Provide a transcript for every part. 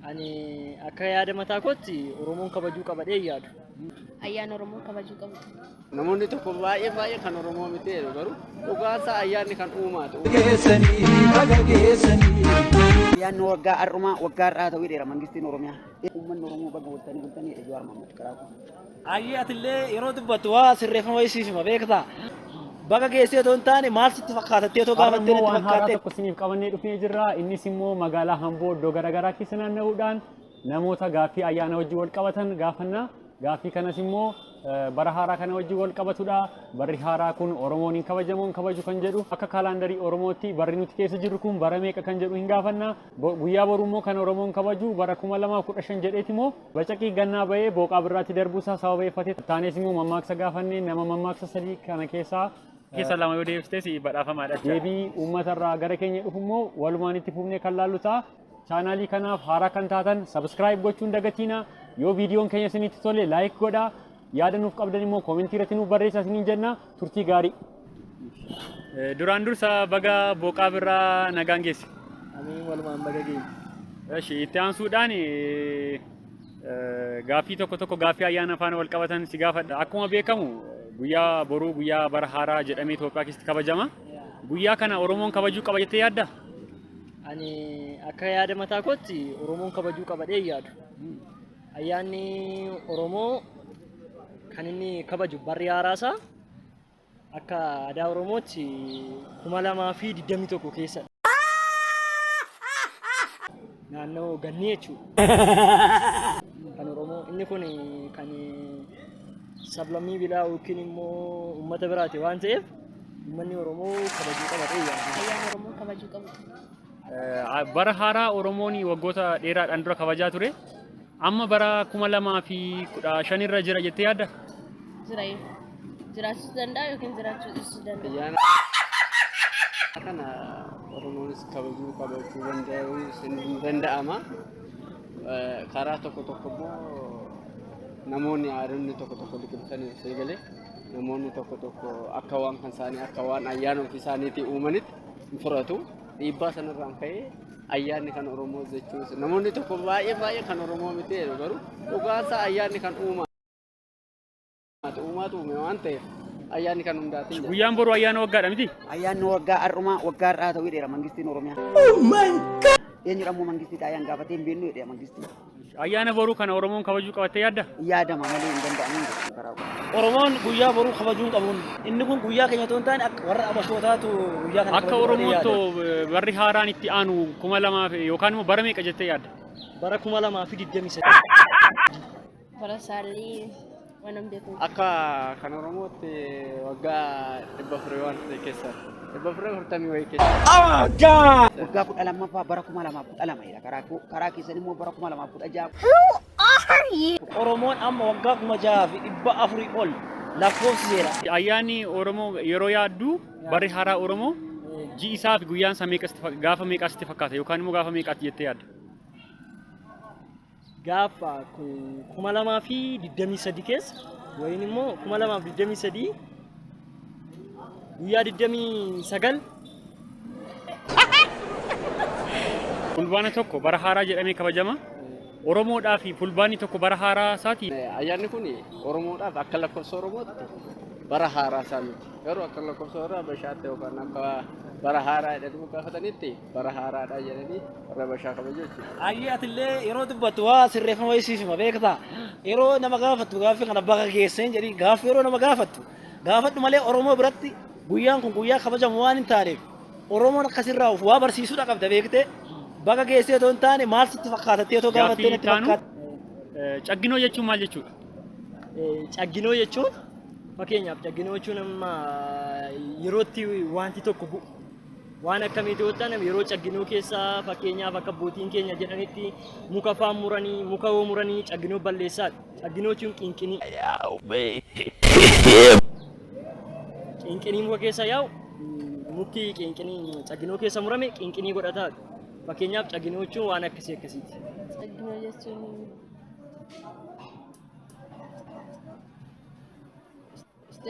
Ani akka yaada mataa kootti Oromoon kabajuu qaba jedhee yaadu. Ayyaana Oromoo kabajuu qabu. Namoonni tokko baay'ee baay'ee kan Oromoo miti jedhu garuu dhugaansaa ayyaanni kan uumaatu. Ayyaanni waggaa har'umaa waggaa har'aa ta'uu dheera mangistiin Oromiyaa. Uummanni Oromoo baga bultanii bultanii jedhe Jawaar Mohaammed karaa kun. Ayyee atillee yeroo dubbattu waa sirreeffama wayisiifima beektaa. Baga geessee otoo hin taane maal sitti fakkaatattee otoo Har'a gaafattee immoo natti waan haaraa fakkaatte. tokko isiniif qabannee dhufnee jirra. Innis immoo magaalaa Amboo iddoo garaagaraa keessa naanna'uudhaan namoota gaaffii ayyaana wajjin wal qabatan gaafanna. Gaaffii kanas immoo bara haaraa kana wajjin wal qabatudha. Barri haaraa kun Oromoon hin kabajamoo hin kabaju kan jedhu akka kaalaandarii Oromootti barri nuti keessa jirru kun bara meeqa kan jedhu hin gaafanna. Guyyaa boruu immoo kan Oromoon kabaju bara 2015 jedheeti immoo bacaqii gannaa bahee booqaa birraatti darbuusaa sababeeffatee taanes immoo mammaaksa gaafannee nama mammaaksa sadii kana keessaa Keessa lama yoo deebistes badhaafamaadha jechuudha. Deebii uummatarraa gara keenya dhufu immoo walumaan itti fufnee kan laallu ta'a. Chaanaalii kanaaf haaraa kan taatan subscribe gochuun dagatiina. Yoo viidiyoon keenya isinitti tole like godhaa. Yaada nuuf qabdan immoo koomentii irratti nuuf barreessaa isiniin jenna. Turtii gaarii. Duraan dursa baga booqaa birraa nagaan geesse. Amiin walumaan baga geenye. Eshi itti aansuudhaan gaaffii tokko tokko gaaffii ayyaana faana wal qabatan si gaafadha. Akkuma beekamu guyyaa boruu guyyaa bara haaraa jedhamee Itoophiyaa keessatti kabajama. Guyyaa kana Oromoon kabajuu qaba jettee yaaddaa? Ani akka yaada mataa kootti Oromoon kabajuu qaba jedhee yaadu. Ayyaanni Oromoo kan inni kabaju barri haaraasaa akka aadaa Oromootti 2021 keessa. Naannoo gannii jechuudha. Kan Oromoo inni kun kan sablammii biraa yookiin immoo uummata biraati waan ta'eef uummanni Oromoo kabajuu qaba jedhee yaadu. Ayyaana Oromoo kabajuu qabu. Bara haaraa Oromoon waggoota dheeraadhaan dura kabajaa ture. Amma bara 2015 irra jira jettee yaadda? Jira. Jiraachuu danda'a yookiin jiraachuu dhiisuu danda'a. Ayyaana kana Oromoonis kabajuu qabachuu danda'u hin danda'ama. Karaa tokko tokko immoo namoonni aadonni tokko tokko liqimsanii osoo galee namoonni tokko tokko akka waan kan isaanii akka waan ayyaana ofii isaaniitii uumanitti hin fudhatu. Dhiibbaa sanarraan ka'ee ayyaanni kan Oromoo jechuus namoonni tokko baay'ee baay'ee kan Oromoo miti jedhu garuu dhugaansaa ayyaanni kan uumaatu uumaatu uume waan ta'eef ayyaanni kan hundaatiin jedha. Guyyaan boruu ayyaana waggaadha miti? Ayyaanni waggaa har'umaa waggaa har'aa ta'uu dheera mangistiin Oromiyaa. Eenyudha immoo mangistii xaayaan gaafatee hin beeknu jedhe mangistiin. Ayyaana boruu kana Oromoon kabajuu qabattee yaadda? Yaadama malee hin danda'amu karaa kun. Oromoon guyyaa boruu kabajuu hin qabuun inni kun guyyaa keenya otoo hin taane akka warra Abashootaatu guyyaa kana Akka kabajuu qabanii Oromootti yaada. barri haaraan itti aanu 2000 yookaan immoo bara meeqa jettee yaadda? Bara 2023. Bara isaallee waan hin beeku. Akka kan Oromootti waggaa 400 waan ta'e keessa 440 wayii keessa. Waggaa 12ffaa bara 2012 jedha karaa karaa keessan immoo bara 2016. Oromoon amma waggaa 6400 ol lakkoofsiseera. Ayyaanni Oromoo yeroo yaaddu barri haaraa Oromoo ji'i isaa fi guyyaan isaa meeqa sitti gaafa meeqaa sitti fakkaata yookaan immoo gaafa meeqaatti jettee yaadda? Gaafa 2023 keessa wayin immoo 2023 guyyaa 29. Fulbaana 1 bara haaraa jedhamee kabajama. Oromoodhaa fi fulbaanni 1 bara haaraa isaati. Ayyaanni kun Oromoodhaaf akka lakkoofsa Oromootti bara haaraa isaa miti. Garuu akka lakkoofsa warra Habashaatti yookaan akka bara haaraa jedhanii gaafatanitti bara haaraadha jedhanii warra Habashaa kabaju jechuudha. Ayyee atillee yeroo dubbattu waa sirreeffama wayisiifima beektaa. Yeroo nama gaafattu gaaffii kana baga geesseen jedhii gaaffii yeroo nama gaafattu gaafadhu malee Oromoo biratti guyyaan kun guyyaa kabajamu waan hin taaneef Oromoon akkasirraa of waa barsiisuudha qabda beektee. Baga geessee otoo hin taane maal sitti fakkaatattee otoo gaafattee Gaaffii natti itti aanu fakkaata. Cagginoo jechuun maal jechuudha? Cagginoo jechuun fakkeenyaaf cagginoo jechuun amma yerootti wanti tokko bu'u waan akkamiiti yoo ta'an yeroo cagginoo keessa fakkeenyaaf akka abbootiin keenya jedhanitti muka faan muranii muka yoo muranii cagginoo balleessaadha. Cagginoo jechuun qinqinii. Qinqinii muka keessa yaa'u mukti qinqinii cagginoo keessa murame qinqinii godhataadha. Fakkeenyaaf cagginoo jechuun waan akkasii akkasiiti. Cagginoo jechuun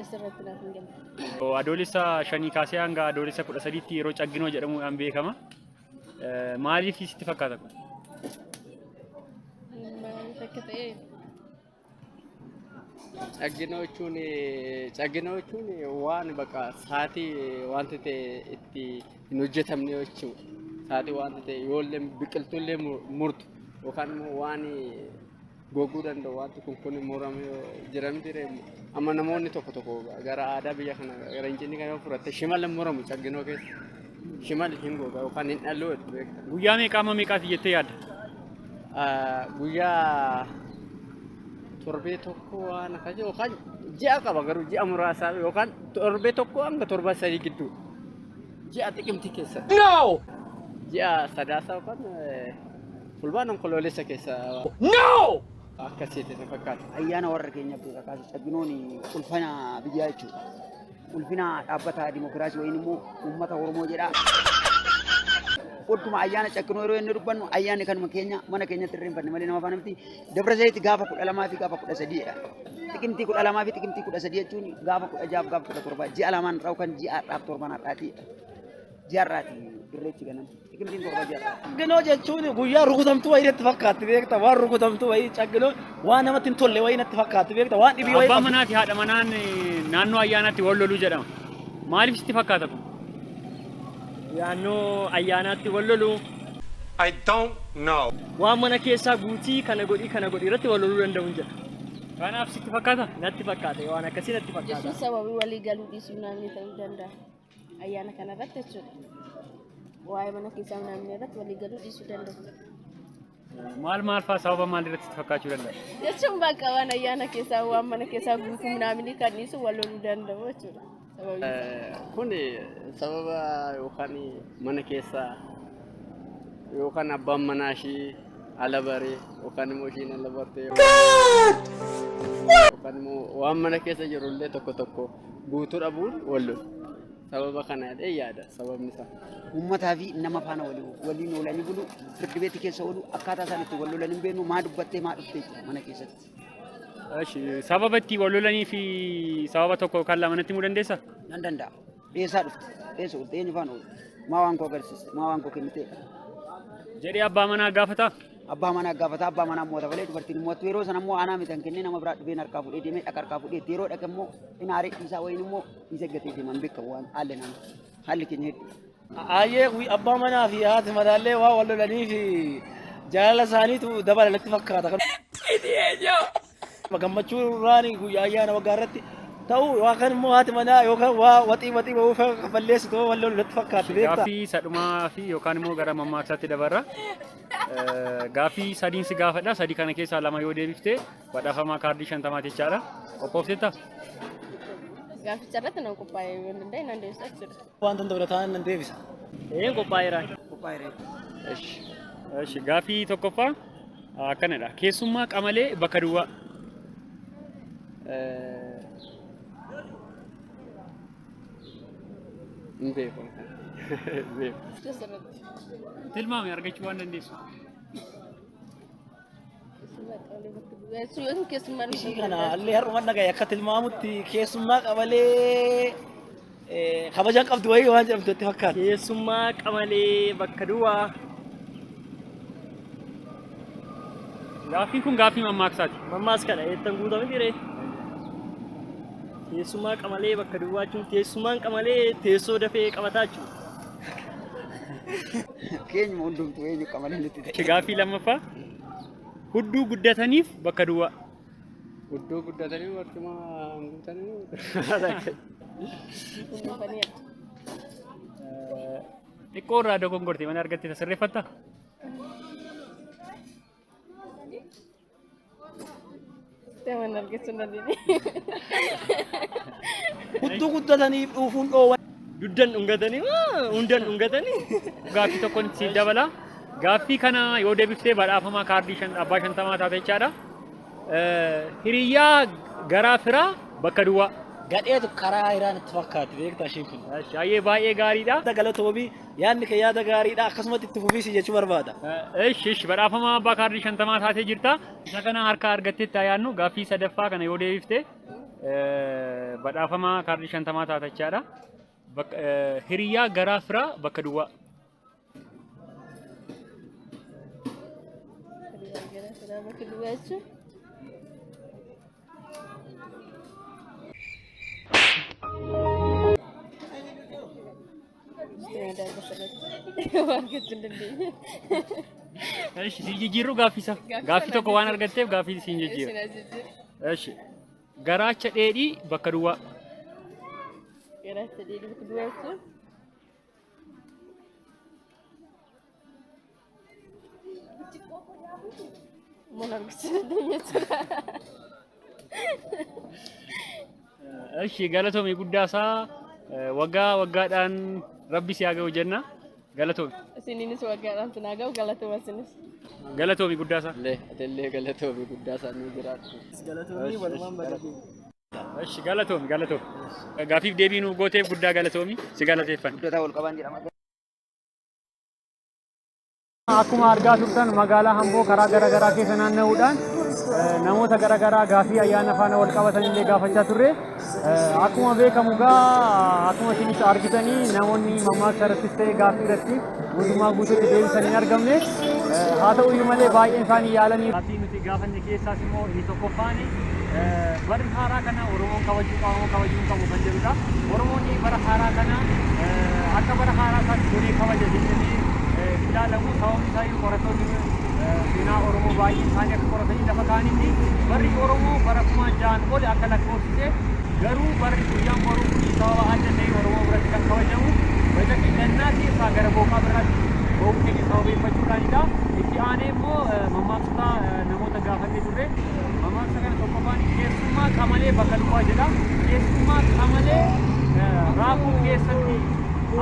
asirratti naaf hin galle. Adoolessa 5 kaasee hanga adoolessa 13tti yeroo cagginoo jedhamuudhaan beekama. Maaliif sitti fakkaata kun? Akka ta'e Cagginoo jechuun cagginoo jechuun waan bakka sa'aatii wanti ta'e itti hin hojjetamne jechuudha. Sa'aatii wanti ta'e yoollee biqiltuullee murtu yookaan immoo waan goguu danda'u wanti kun kun muramee jira miti amma namoonni tokko tokko gara aadaa biyya kana gara incinni kana fudhatte shimala muramu cagginoo keessa shimalli hin goga yookaan hin dhallu beekta. Guyyaa meeqa amma meeqaati jettee yaadda? Guyyaa torbee tokko waan akkasii yookaan ji'a qaba garuu ji'a muraasaa yookaan torbee tokko hanga torba sadii gidduu ji'a xiqimtii keessa. No! Ji'a sadaasa yookaan fulbaana onkoloolessa keessa. No! Akkasiiti na fakkaata. Ayyaana warra keenya beeka kaasa cagginoon ulfina biyyaa jechuudha. Ulfina dhaabbata dimokiraasii wayiin immoo uummata Oromoo jedha. Odduma ayyaana cagginoo yeroo inni dubbannu ayyaanni kanuma keenya mana keenyatti irreenfanne malee nama faana miti. Dabra Zayit gaafa 12 fi gaafa 13dha. Xiqimtii 12 fi xiqimtii 13 jechuun gaafa 16 gaafa 17 ji'a lamaan irraa yookaan ji'a har'aaf torban har'aati. Ji'a har'aati irreechi ganama. Xiqimtiin torba ji'a har'aati. Cagginoo jechuun guyyaa rukutamtuu wayii natti fakkaatti beekta waan rukutamtuu wayii cagginoo waan namatti hin tolle wayii natti fakkaatti beekta waan dhibii wayii. Abbaa manaa fi haadha manaan naannoo ayyaanaatti wal loluu jedhama. Maaliif sitti fakkaata kun? Naannoo ayyaanaatti wal lolu. I don't know. Waan mana keessaa guutii kana godhii kana godhii irratti wal loluu danda'u hin jedha. Kanaaf sitti fakkaata? Natti fakkaata waan akkasii natti fakkaata. Jechuun sababii walii galuu dhiisuu namni ta'uu danda'a. Ayyaana kanarratti jechuudha. Waa'ee mana keessaa namni irratti walii galuu dhiisuu danda'u. Maal maal fa'aa sababa maal irratti sitti fakkaachuu danda'a? Jechuun bakka waan ayyaana keessaa waan mana keessaa guutuu namni kan dhiisu wal loluu danda'u jechuudha. Kun sababa yookaan mana keessaa yookaan abbaan manaa ishii ala baree yookaan immoo ishiin ala bartee yookaan immoo waan mana keessa jiru illee tokko tokko guutuu dhabuun wal lolu. Sababa kana jedhee yaada sababni isaa. Uummataa fi nama faana waliin oolanii bulu firdi beetii keessa oolu akkaataa isaan itti wal lolan hin beeknu maa dubbattee maa dhuftee jira mana keessatti. Sababa itti wal lolanii fi sababa tokko yookaan lama natti himuu dandeessaa? Nan danda'a. Eessaa dhufte? Eessa oolte? Eenyu faana oolte? Maa waan koo agarsiiste? Maa waan koo kenniteedha? Jedhee abbaa manaa gaafataa? Abbaa manaa gaafata abbaa manaa mo'ata malee dubartiin mo'attu yeroo sana immoo aanaa miti kan kennee nama biraa dhufeen harkaa fuudhee deemee dhaqa harkaa fuudhee yeroo dhaqa immoo inni aaree dhiisaa wayiin immoo isa gatee deeman beekamu waan haalli nama haalli keenya hedduudha. Ayyee abbaa manaa fi haati manaallee waan wal lolanii fi jaalala isaaniitu dabala natti fakkaata. Gammachuu irraan guyyaa ayyaana waggaa irratti ta'u yookaan immoo haati manaa yookaan waa waxii waxii ba'uuf balleessitu wal lolu natti fakkaatti beektaa. Gaaffii sadhumaa fi yookaan immoo gara mammaaksaatti dabarra. Gaaffii sadiin si gaafadha. Sadii kana keessaa lama yoo deebifte badhaafamaa kaardii 50 jechaadha. Qophoofteetta? Gaafficha irratti nan qophaa'e yoo danda'e nan deebisa jechuudha. Waan danda'u taanaan nan deebisa. Een qophaa'eera. Qophaa'eera. Eshi gaaffii tokkoffaa akkanadha. Keessummaa qamalee bakka duwwaa. Hin beeku. Hin beeku. Tilmaame argachuu waan dandeessu. Ishii kana illee har'uma dhagaye akka tilmaamutti keessummaa qamalee kabajaan qabdu wayii waan jedhamtu itti fakkaata. Keessummaa qamalee bakka duwwaa. Gaaffiin kun gaaffii mammaaksaati. Mammaas kana eettan guutame ture. Keessummaa qamalee bakka duwwaa jechuun teessummaan qamalee teessoo dafee qabataa jechuudha. Keenyuma hundumtuu eenyu qamalee nutti ta'e. Gaaffii lammaffaa hudduu guddataniif bakka duwwaa. Hudduu guddatanii barcuma guutanii. Xiqqoo irraa dogongorte mana argatte sirreeffattaa? Mana argachuu hin dandeenye. Hudduu guddataniif dhuufuun dhoowwan. Duddan dhungatanii hundan dhungatanii. Gaaffii tokkoon siif dabala. Gaaffii kana yoo deebiftee badhaafamaa kaardii abbaa 50 taate jechaadha. Hiriyyaa garaa firaa bakka duwwaa. Gadheetu karaa iraan itti fakkaatti beektaa ishiin kun. Baay'ee baay'ee gaariidha. Galatoomi yaadni kee yaada gaariidha akkasumatti itti fufiisi jechuu barbaada. Ishi ishi badhaafamaa abbaa kaardii 50 taatee jirta. Isa kana harkaa argatteetti yaadnu gaaffii sadaffaa kana yoo deebifte badhaafamaa kaardii 50 taate jechaadha. Hiriyyaa garaa firaa bakka duwwaa. Gara bakka duwwaa jechuun waan gochuu hin dandeenye. Eshi si jijjiirru gaaffii isaa. Gaaffii tokko waan argatteef gaaffii siin jijjiira. Eshi garaacha dheedhii bakka duwwaa. Garaacha dheedhii bakka duwwaa jechuun maal argachuu dandeenya jechuudha. Eshi galatoomii guddaa isaa waggaa waggaadhaan rabbi si haa ga'u jenna. Galatoomi. Isiniinis waggaadhaan sin haa ga'u, galatooma isinis. Galatoomi guddaa isaa. Illee atillee galatoomi guddaa isaa nu jiraadhu. Galatoomii walumaan baga geenye. Eshi galatoomi galatoomi. Gaaffiif deebii nuuf gooteef guddaa galatoomi si galateeffanna. Guddataa ol qabaan jedhama. Akkuma argaa turtan magaalaa Amboo karaa garaagaraa keessa naanna'uudhaan namoota garaagaraa gaaffii ayyaana faana wal qabatan illee gaafachaa turre. Akkuma beekamu gaa akkuma isinis argitanii namoonni mammaaksa irrattis ta'e gaaffii irratti guutummaa guutuutti deebisan hin argamne. Haa ta'u iyyuu malee baay'een isaanii yaalanii. Gaaffii nuti gaafanne keessaas immoo inni tokkoffaan barri haaraa kana Oromoon kabajuu qaba moo kabajuu hin qabu kan jedhudha. Oromoon bara haaraa kana akka bara haaraa isaatti godhee kabaja jedhamee ilaalamu. Sababni isaa iyyuu qorattoonni seenaa Oromoo baay'een isaanii akka qoratanii lafa kaa'anitti barri Oromoo bara 6000 ol akka lakkoofsise, garuu barri guyyaan boruu kun sababa adda ta'e Oromoo biratti kan kabajamu bajatii gannaa keessaa gara booqaa biraatti ba'uu keenya sababeeffachuudhaanidha. Itti aanee immoo mammaaksota namoota gaafannee turre. Mammaaksa kana tokkoffaan keessummaa qamalee bakka duwwaa jedha. Keessummaa qamalee raafuu keessatti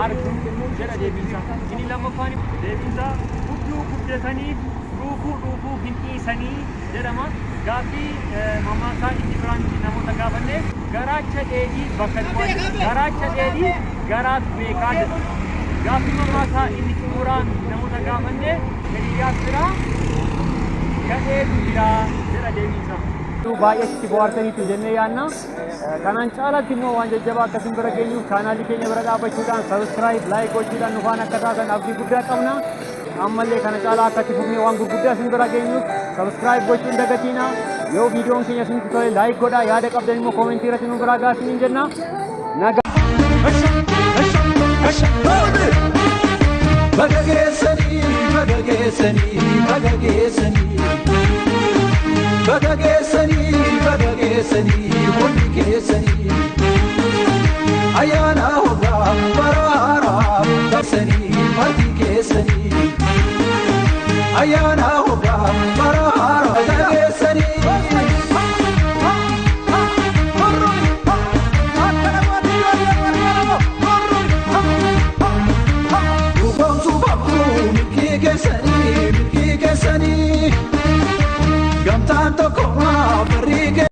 argu jedha deebiinsa. Inni lammaffaan deebiinsa hudduu guddataniif dhuufuu dhuufuu hin dhiisanii jedhama. Gaaffii mammaaksaa inni biraan namoota gaafanne garaacha dheedhii bakka duwwaa jedha. Garaacha dheedhii garaatu beekaa jedha. Gaaffii mammaaksaa inni xumuraan namoota gaafanne hiriyaa firaa gadheetu jira jedha deebiinsa. Baay'ee itti bohaartaniitu jennee yaadna. Kanaan caalatti immoo waan jajjabaa akkasiin bira geenyuuf chaanaalii keenya bira dhaabbachuudhaan subscribe, like gochuudhaan nu faana akka taatan abdii guddaa qabna. Ammallee kana caalaa akka itti fufnee waan gurguddaa isin bira geenyuuf subscribe gochuun dagatiina. Yoo viidiyoon keenya isinitti tole like godhaa, yaada qabdan immoo koomentii irratti nu biraa gahaa isiniin jenna. Nagaa. Baga geessanii, baga geessanii, baga geessanii. Baga geessanii, baga geessanii, hundi keessanii. Ayyaana hoggaa bara haaraa, barsanii, marti keessanii. Ayyaana